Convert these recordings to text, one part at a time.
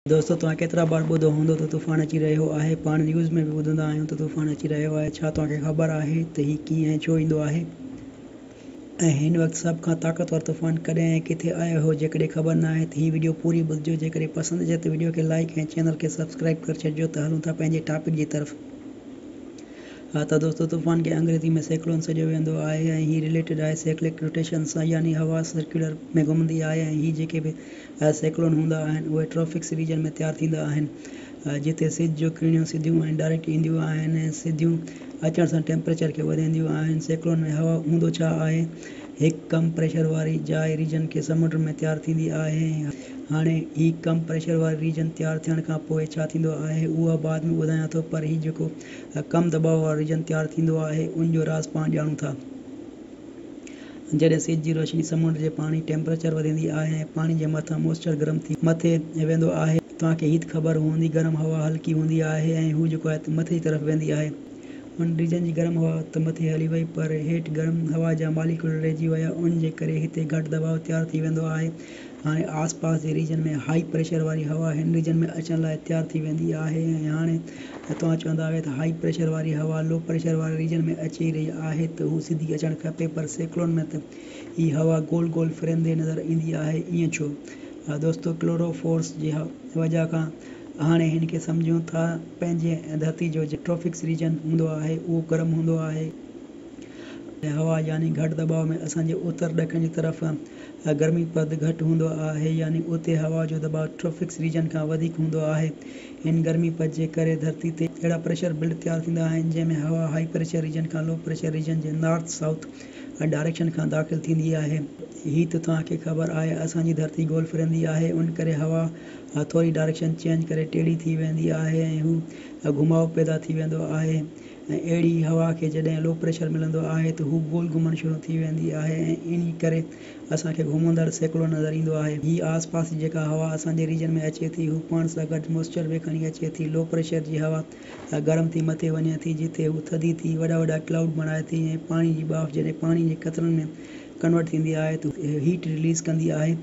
دوستو توهان ڪيترا بار ٻڌو هوندو ته طوفان اچي رهيو آهي پاڻ نيوز ۾ به ٻڌندا آهيون ته طوفان اچي رهيو آهي ڇا توهان کي خبر آهي ته هي ڪيئن ۽ ڇو ايندو آهي ۽ هن وقت سڀ کان طاقتور طوفان ڪڏهن ۽ ڪٿي آيو هو جيڪڏهن خبر نه آهي ته هي وڊيو پوري ٻڌجو جيڪڏهن پسند اچي ته وڊيو کي لائيڪ ۽ چينل کي سبسڪرائيب ڪري ڇڏجو ته هلون ٿا پنهنجي ٽاپڪ جي طرف. ها ته دوستو طوفان کي انگريزي ۾ سيڪلون سڏيو ويندو آهي ۽ هي رليٽيڊ آهي سيڪلڪ روٽيشن سان يعني هوا سرڪيولر ۾ گهمندي آهي ۽ هي جيڪي به سيڪلون هوندا آهن اهي ٽروفڪس ريجن ۾ تيار ٿيندا آهن جتي سج جو ڪرڻيون سڌيون ۽ ڊائريڪٽ اينديون آهن ۽ سڌيون اچڻ سان ٽيمپريچر کي وڌائينديون آهن سيڪلون ۾ هوا هوندو ڇا آهي هڪ ڪم پريشر واري جاء ريجن کي سمنڊ ۾ تيار ٿيندي آهي ۽ هاڻي هي ڪم پريشر واري ريجن تيار ٿيڻ کان پوء ڇا ٿيندو آهي اها بعد ۾ ٻڌايان ٿو پر هي جيڪو ڪم دٻاء وارو ريجن تيار ٿيندو آهي ان جو راز پاڻ ڄاڻون ٿا. جڏهن سج جي روشني سمنڊ جي پاڻي ٽيمپريچر وڌندي آهي ۽ پاڻي جي مٿان موئسچر گرم ٿي مٿي ويندو آهي توهان کي هي ته خبر هوندي گرم هوا هلڪي هوندي آهي ۽ هو جيڪو آهي مٿي جي طرف ويندي آهي. ان ريجن جي گرم هوا ته مٿي هلي وئي پر هيٺ گرم هوا جا ماليڪيول رهجي ويا ان جي ڪري هتي گهٽ دٻاء تيار ٿي ويندو آهي. هاڻي آس پاس جي ريجن ۾ هائي پريشر واري هوا هن ريجن ۾ اچڻ لاء تيار ٿي ويندي آهي ۽ هاڻي توهان چوندا آهيو ته هائي پريشر واري هوا لو پريشر واري ريجن ۾ اچي رهي آهي ته هو سڌي اچڻ کپي پر سيڪلون ۾ ته هي هوا گول گول ڦرندي نظر ايندي آهي ائين ڇو؟ دوستو ڪلورو فورس جي وجه کان هاڻي هن کي سمجهون ٿا پنهنجي ڌرتي جو جيڪو ٽروفڪس ريجن هوندو آهي اهو گرم هوندو آهي ۽ هوا يعني گهٽ دٻاء ۾ اسان جي اتر ڏکڻ جي طرف گرمي پد گهٽ هوندو آهي يعني اتي هوا جو دٻاء ٽروفڪس ريجن کان وڌيڪ هوندو آهي هن گرمي پد جي ڪري ڌرتي تي اهڙا پريشر بلڊ تيار ٿيندا آهن جنهن ۾ هوا هائي پريشر ريجن کان لو پريشر ريجن جي نارٿ سائوٿ ڊائريڪشن کان داخل ٿيندي آهي. هي ته توهان کي خبر آهي اسان جي ڌرتي گول ڦرندي آهي ان ڪري هوا ٿوري ڊائريڪشن چينج ڪري ٽيڙي ٿي ويندي آهي ۽ هو گهماء پيدا ٿي ويندو آهي ۽ اهڙي هوا کي جڏهن لو پريشر ملندو آهي ته هو گول گهمڻ شروع ٿي ويندي آهي ۽ انهي ڪري اسان کي گهمندڙ سيڪلون نظر ايندو آهي. هي آس پاس جي جيڪا هوا اسان جي ريجن ۾ اچي ٿي هو پاڻ سان گڏ موئسچر به کڻي اچي ٿي لو پريشر جي هوا گرم ٿي مٿي وڃي ٿي جتي هو ٿڌي ٿي وڏا وڏا ڪلائوڊ بڻائي ٿي ۽ پاڻي جي ٻاڦ جڏهن پاڻي جي قطرن ۾ ڪنورٽ ٿيندي آهي ته هيٽ رليز ڪندي آهي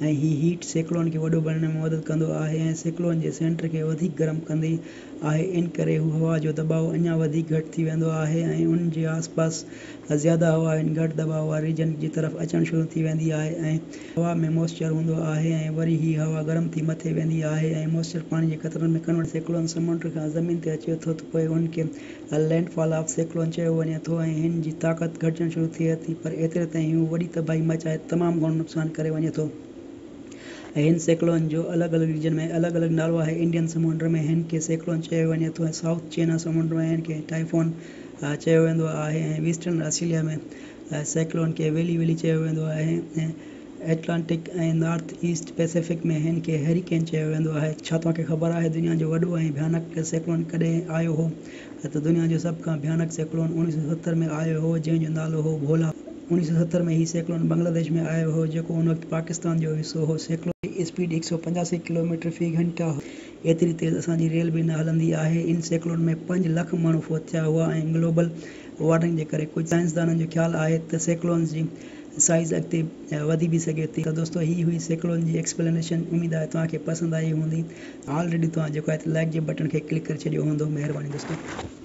۽ هي هيٽ سيڪلون کي وڏو بڻائڻ ۾ مدد ڪندو آهي ۽ سيڪلون جي سينٽر کي وڌيڪ گرم ڪندي آهي ان ڪري هو هوا جو دٻاء اڃا وڌيڪ گهٽ ٿي ويندو آهي ۽ ان جي آس پاس زياده هوا ان گهٽ دٻاء واري ريجن جي طرف اچڻ شروع ٿي ويندي آهي ۽ هوا ۾ موئسچر هوندو آهي ۽ وري هي هوا گرم ٿي مٿي ويندي آهي ۽ موئسچر پاڻي جي قطرن ۾ ڪنورٽ سيڪلون سمنڊ کان زمين تي اچي ٿو ته پوء ان کي لينڊ فال آف سيڪلون چيو وڃي ٿو ۽ هن جي طاقت گهٽجڻ شروع ٿئي ٿي پر ايتري تائين هو وڏي تباهي مچائي تمام گهڻو نقصان ڪري وڃي ٿو ۽ هن سيڪلون جو الڳ الڳ ريجن ۾ الڳ الڳ نالو آهي انڊين سمنڊ ۾ هن کي سيڪلون چيو وڃي ٿو ۽ سائوٿ چينا سمنڊ ۾ هن کي ٽائيفون چيو ويندو آهي ۽ ويسٽرن آسٽريليا ۾ سيڪلون کي ويلي ويلي چيو ويندو آهي ۽ ايٽلانٽڪ ۽ نارٿ ايسٽ پئسفڪ ۾ هن کي هريڪين چيو ويندو آهي. ڇا توهان کي خبر آهي دنيا جو وڏو ۽ ڀيانڪ سيڪلون ڪڏهن آيو هو؟ ته دنيا جو سڀ کان ڀيانڪ سيڪلون 1970 ۾ آيو هو جنهن جو نالو هو ڀولا. 1970 ۾ هي سيڪلون بنگلاديش ۾ آيو هو جيڪو ان وقت پاڪستان جو حصو هو. سيڪلون جي اسپيڊ 185 ڪلوميٽر في گهنٽا هئي. ايتري تيز اسان جي ريل به نه هلندي آهي. ان سيڪلون ۾ پنج لک ماڻهو فوت ٿيا هئا ۽ گلوبل وارننگ جي ڪري ڪجهه سائنسدانن جو خيال آهي ته سيڪلونز جي سائيز اڳتي وڌي به سگهي ٿي. ته دوستو هي هئي سيڪلون جي ايڪسپلينيشن اميد آهي توهان کي پسند آئي هوندي. آلريڊي توهان جيڪو آهي لائيڪ جي بٽڻ کي ڪلڪ ڪري ڇڏيو هوندو مهرباني دوستو.